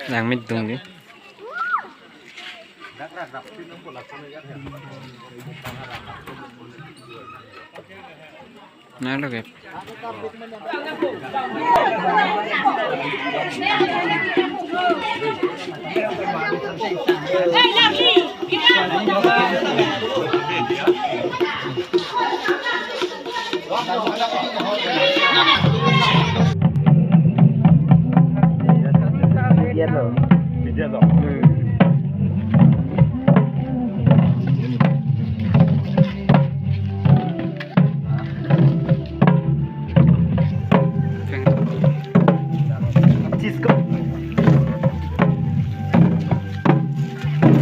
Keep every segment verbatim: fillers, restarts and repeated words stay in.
Langmit dungdi. Nalo ke.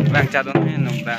Bang, chat on ni nung ta.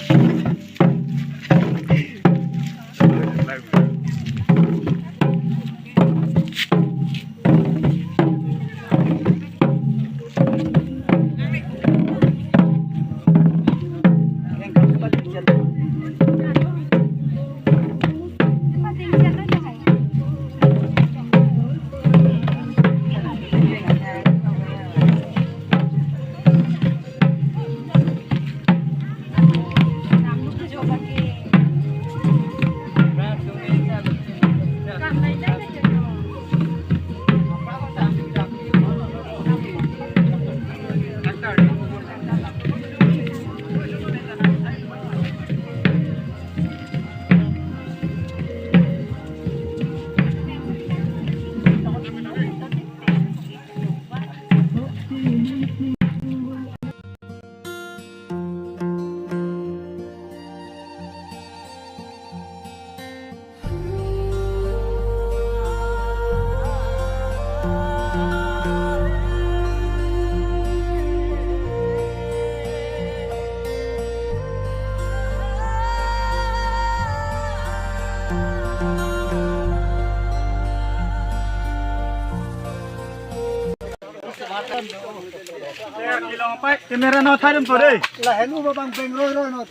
Camera no tharim to dei. Lahen u bang peng roi roi no.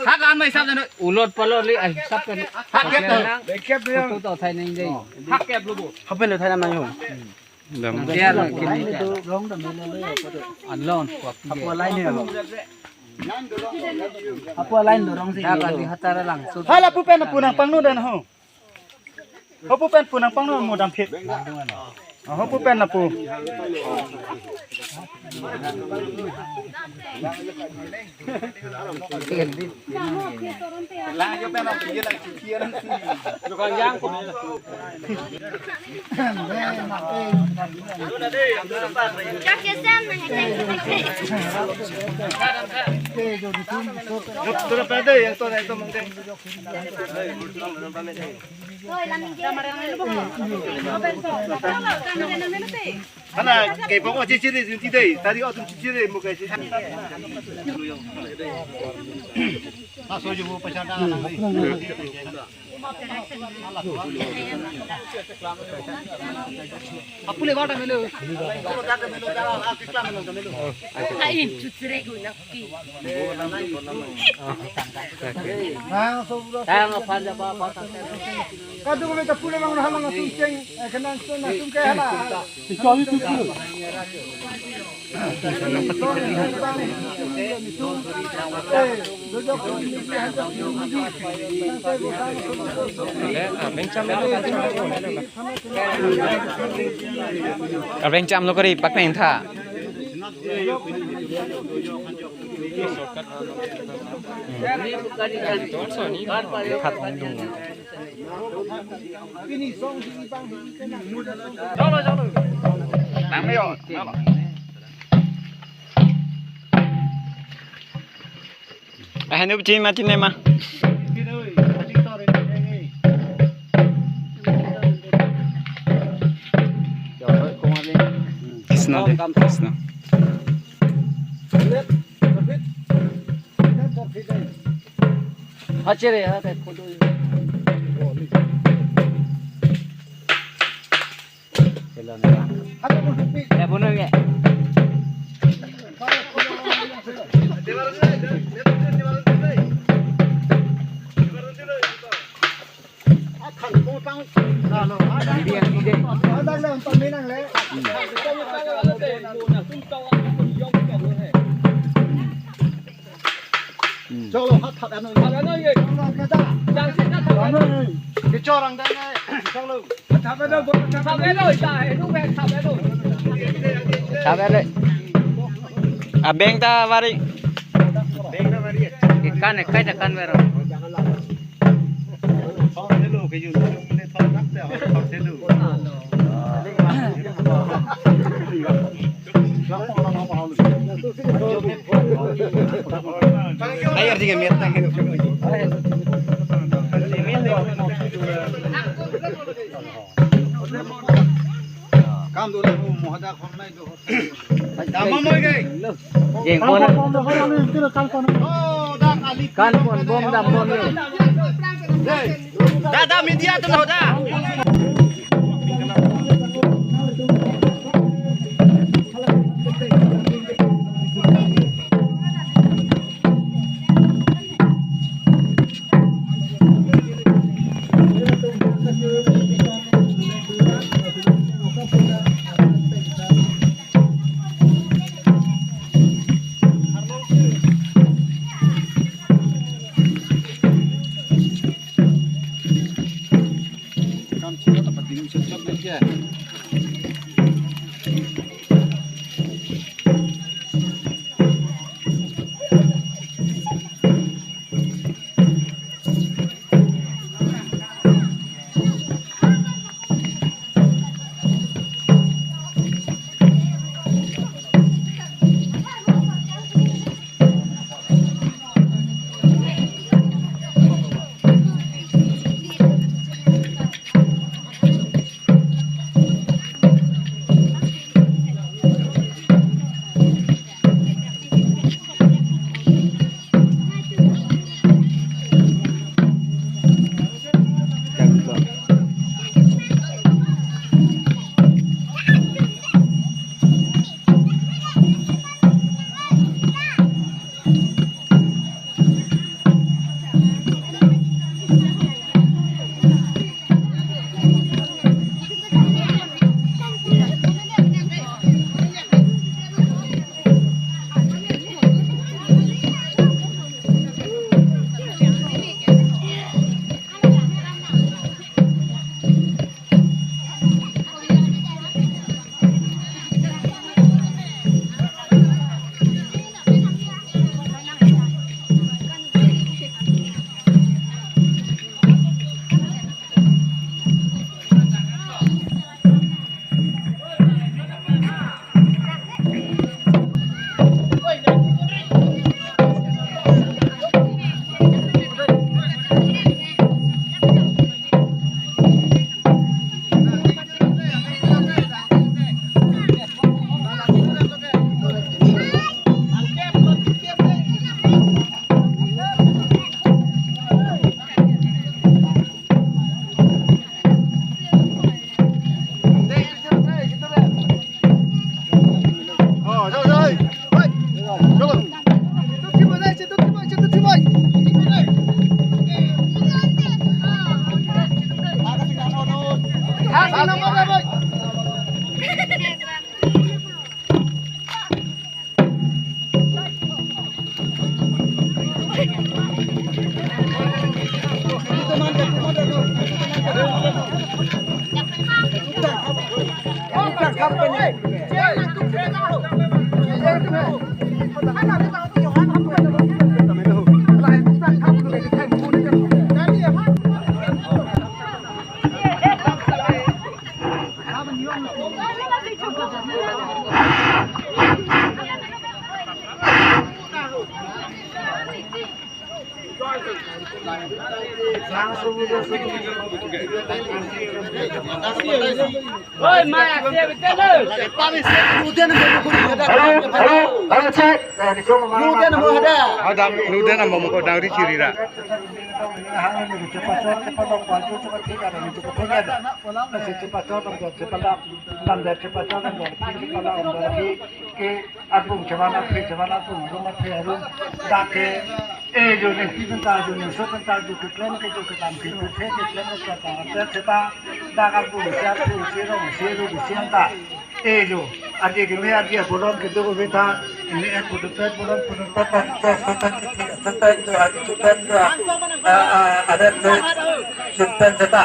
Hak an mai sab jano. Ulot palot le ai sab kan. Hak kep to. Photo to thai nang dei. Hak kep lo bo. Hapen lo thai nang yo. Dam. Dia lo kini. Anlon. Apo line he ho. Apo line dorong si. Dak kali hatara langsung. Hala pu pen pu nangpangno dan ho. Ho pu pen pu nangpangno mo dam phit. Ah, ho pu pen na pu. Mana kepong o chichiri, junti dei, tari o tum chichiri, mo kai chichiri. Aso jubo pachada nang dei. Apule bata melo. Ai, chuchire gu na ki. Tang apa aja apa apa. Kadung me ta pule bang halang atum cheng, eh, kenang sun atum ke hala. Areng cham lo kari pak neng tha. Ahin upji mati nema. Krishna de, Krishna. Hachere ha kai photo. Ya, bono ya. Choklo, hat hat ano. Kechorong dai nai. Choklo. Hat hat ano. Thabe lo. Abeng ta vari. Ikan, ikan, ikan bero. Layar juga mirip tangan. Kam dulu, mohada khon nai do. Tama moi gai. Jeng pon. Oh, dak ali. Kan pon, bom dam pon lo. Hey. Da, da, media tu lo, da. Kam chilo ta pating chot chot na kya? Oi, Maya, siap betul. Hello, hello, hello, check. Luden mo hada. Ada, luden mo ko dangri chirira. Apung chevan aphi, chevan aphi, chevan apung, arum aphi arum. Dak ke, eh, jo ne, pi penta jo ne, so penta jo keklem ke jo kedam ke, kethe keklem ke ta, ta, ta, ta. Dak aku siap tu sirong siru siang ta. Eh lo, adi kami adi bolon kedua kita ini eh putu pet bolon putu pet pet pet pet pet pet tu adi tu pet tu ada tu tu pet tu ta.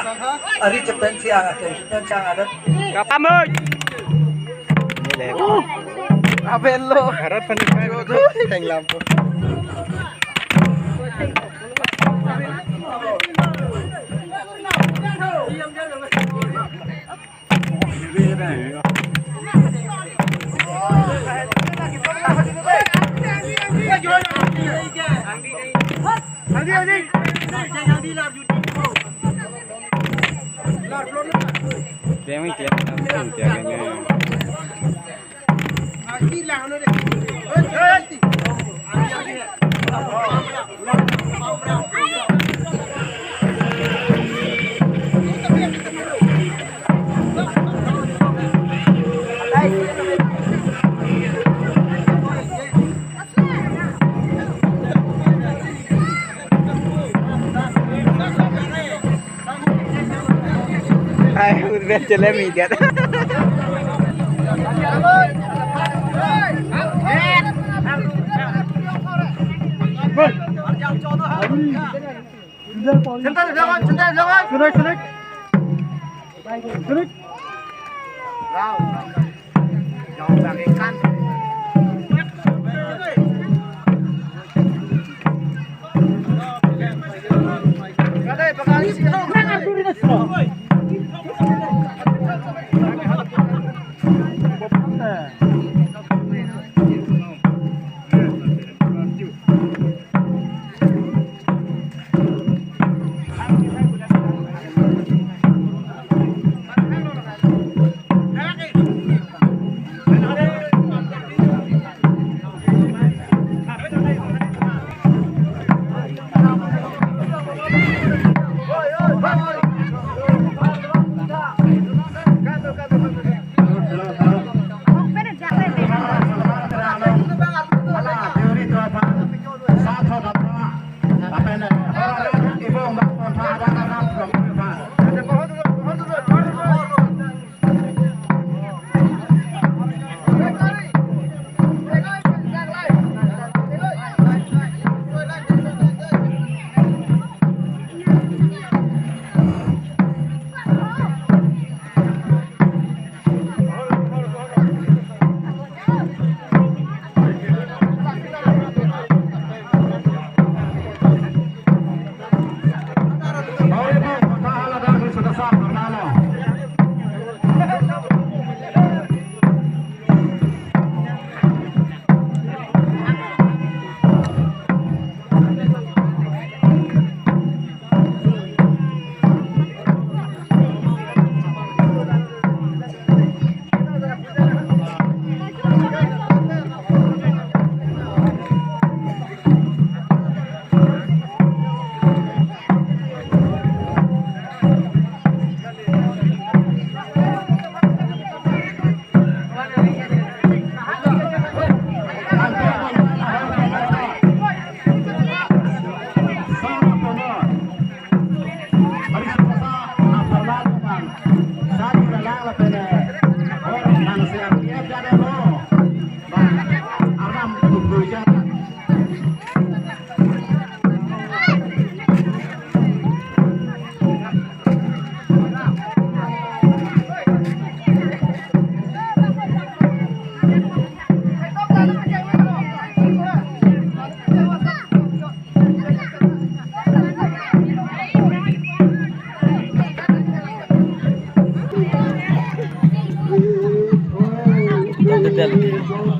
Adi tu pet siang ada tu pet siang ada. Kapamoi. Ini le. Abel lo. Harap panik panik. Teng lampu. Klem, klem, klem, klem, klem. Ai, un ben chele mi dia. Center, center, center. Sunik, sunik. Sunik.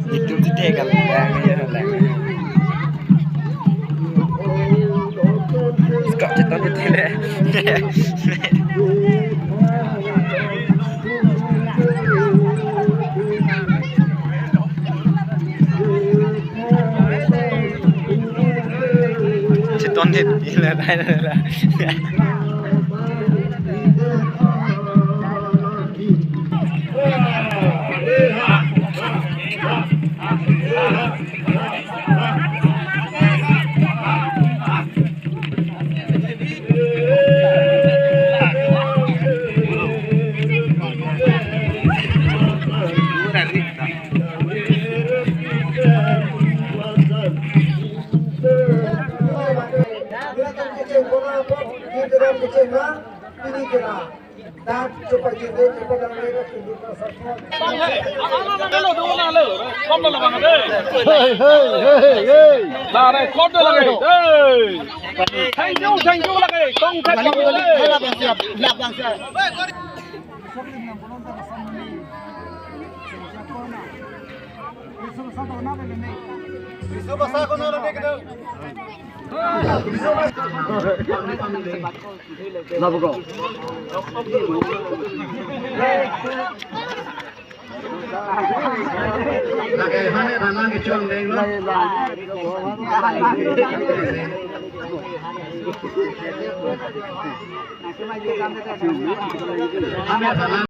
Itu tidak kalau yang ini. Scott, ceton di tele. Ceton di tele. Kita kecil lah, ini kira. Dan coba kita coba dalam mereka tunjukkan support. Hey, hey, hey, hey, hey. Thank you, thank you lagi. Tong thank you. Balik, balik, balik, balik, balik. Lake mane rana kechong denglo. Mane rana